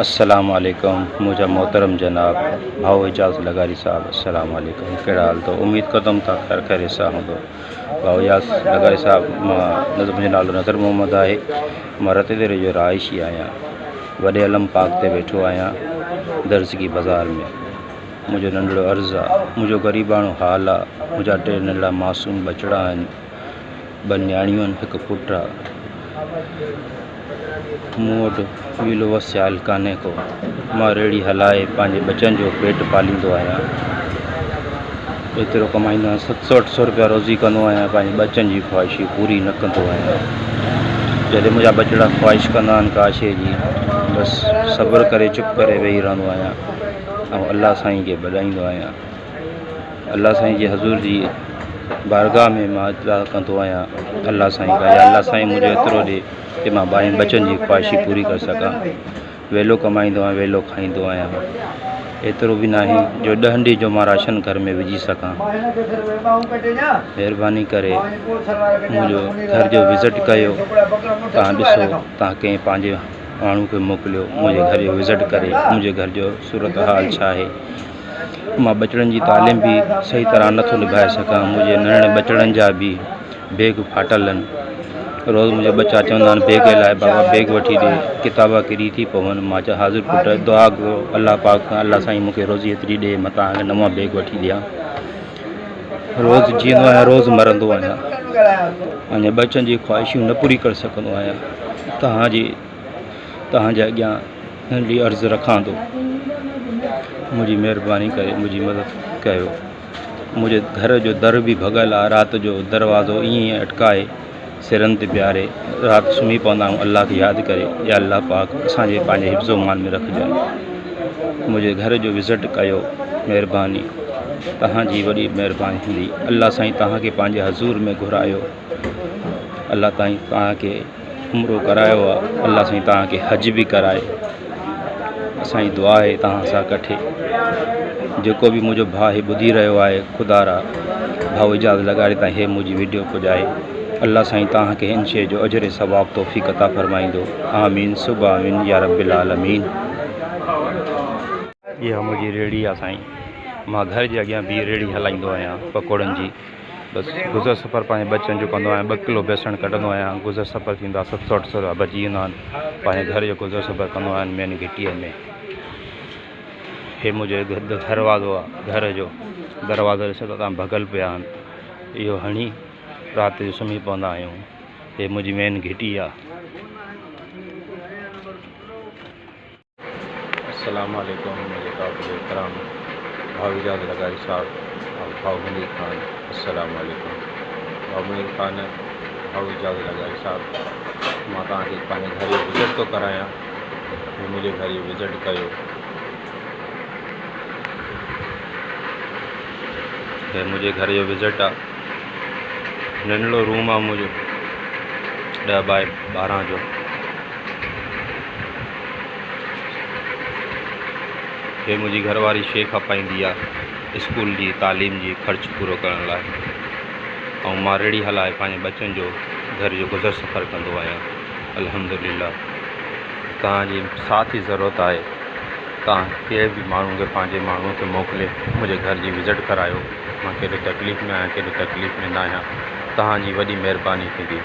السلام عليڪم منهنجا محترم جناب ڀائو اعجاز لغاري صاحب السلام عليڪم ڪهڙا حال اٿو اميد ڪندم تان خير خيريت سان هوندو ڀائو اعجاز لغاري صاحب مان منهنجو نالو نظر محمد آهي مان رتي ديري جو رهائشي آهيان وڏي علم پاڪ تي ويٺو آهيان درزگي بازار ۾ منهنجو ننڍڙو عرض آ منهنجو غريباڻو حال آ منهنجا ٽي ننڍڙا معصوم ٻچڙا آهن ٻه نياڻيون آهن هڪ پٽ آ مون وٽ ويلو وسيال ڪانهي ڪو مان ريڙهي هلائي پنهنجي ٻچن جو پيٽ پاليندو آهيان ايترو ڪمائيندو آهيان ست سؤ اٺ سؤ روپيا روزي ڪندو آهيان پنهنجي ٻچن جي خواهش پوري نه ڪندو آهيان جڏهن منهنجا ٻچڙا خواهش ڪندا آهن ڪا شيء جي بس صبر ڪري چپ ڪري ويهي رهندو آهيان ۽ الله سائين کي ٻڌائيندو آهيان الله سائين جي حضور جي بارگاهه ۾ مان اطلاع ڪندو آهيان الله سائين کان يا الله سائين منهنجو ايترو ڏي ڪي مان ٻارن ٻچن جي خواهش پوري ڪري سگهان ويلو ڪمائيندو آهيان ويلو کائيندو آهيان ايترو به ناهي جو ڏهن ڏينهن جو مان راشن گهر ۾ وجهي سگهان مهرباني ڪري منهنجو گهر جو وزٽ ڪيو تان ڏسو تان ڪنهن پنهنجي ماڻهو کي موڪليو منهنجي گهر جو وزٽ ڪري منهنجي گهر جو صورت حال ڇا آهي مان ٻچڙن جي تعليم به صحيح طرح نٿو نڀائي سگهان منهنجي ننڍڙن ٻچڙن جا به بيگ ڦاٽل آهن روز منهنجا ٻچا چوندا آهن بيگ لاء بابا بيگ وٺي ڏي ڪتاب ڪري ٿي پون مان چيو حاضر پٽ دعا گهرو الله پاڪ کان الله سائين مونکي روزي ايتري ڏي مان توهان کي نوان بيگ وٺي ڏيان روز جيئندو آهيان روز مرندو آهيان پنهنجي ٻچن جي خواهشون نه پوري ڪري سگهندو آهيان توهان جي توهان جي اڳيان ننڍڙي عرض رکان ٿو منهنجي مهرباني ڪري منهنجي مدد ڪيو منهنجي گهر جو در به ڀڳل آهي رات جو دروازو ائين ئي اٽڪائي سرن تي بيهاري رات سمهي پوندا آهيون الله کي ياد ڪري يا الله پاڪ اسانجي پنهنجي حفظ و امان ۾ رکجانء منهنجي گهر جو وزٽ ڪيو مهرباني توهان جي وڏي مهرباني ٿيندي الله سائين توهان کي پنهنجي حضور ۾ گهرايو الله تائين توهان کي عمرو ڪرايو آ الله سائين توهان کي حج به ڪرائي اسان جي دعا آهي توهان سان ڪٺي جيڪو به منهنجو ڀاء هي ٻڌي رهيو آهي خدا را ڀاء اجاز لغاري تائين هي منهنجي ويڊيو پڄائي الله سائين توهان کي ان شيء جو اجر ثواب توفيق عطا فرمائيندو آمين سب آمين يا رب العالمين. اها منهنجي ريڙهي آ سائين مان گهر جي اڳيان بيهي ريڙهي هلائيندو آهيان پڪوڙن جي بس گذر سفر پنهنجي ٻچن جو ڪندو آهيان ٻه ڪلو بيسڻ ڪڍندو آهيان گذر سفر ٿيندو آهي ست سؤ اٺ سؤ روپيا بچي ويندا آهن پنهنجي گهر جو گذر سفر ڪندو آهيان مين گهٽيء ۾ هي منهنجو دروازو آهي گهر جو دروازو ڏسو ته تان ڀڳل پيا آهن اهو هڻي رات جو سمهي پوندا آهيون هي منهنجي مين گهٽي آهي. السلام عليڪم منهنجي قابل احترام ڀاء اعجاز لغاري صاحب ۽ ڀاء منير خان السلام عليڪم ڀاء منير خان ڀاء اعجاز لغاري صاحب مان توهان کي پنهنجي گهر جو وزٽ ٿو ڪرايان هي منهنجي گهر جو وزٽ ڪيو هي منهنجي گهر جو وزٽ آ ننڍڙو روم آ منهنجو ڏهه باء 12 جو هي منهنجي گهر واري شيخ کپائيندي آ اسڪول جي تعليم جي خرچ پورو ڪرڻ لاء ۽ مان ريڙهي هلائي پنهنجي ٻچن جو گهر جو گذر سفر ڪندو آهيان الحمدلله توهان جي ساٿ جي ضرورت آهي توهان ڪنهن به ماڻهو کي پنهنجي ماڻهو کي موڪلي منهنجي گهر جي وزٽ ڪرايو مان ڪيڏو تڪليف ۾ آهيان ڪيڏو تڪليف ۾ نه آهيان توهان جي وڏي مهرباني ٿيندي.